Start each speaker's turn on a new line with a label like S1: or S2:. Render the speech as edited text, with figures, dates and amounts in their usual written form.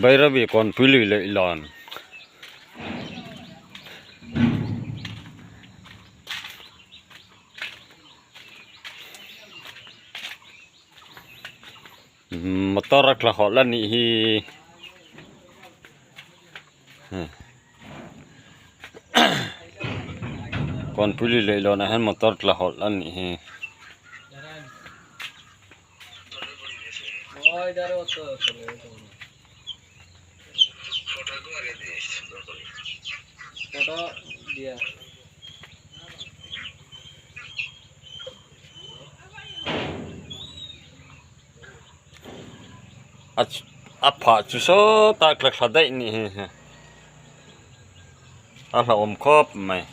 S1: Bairabi kawnpui lui leh lawn. Motor a tla hawlh a nih hi. Kawnpui lui leh lawnah hian motor tla hawlh a nih hi. A phah chu sawtah tla thla daih a nih hi a hlauhawm khawp mai.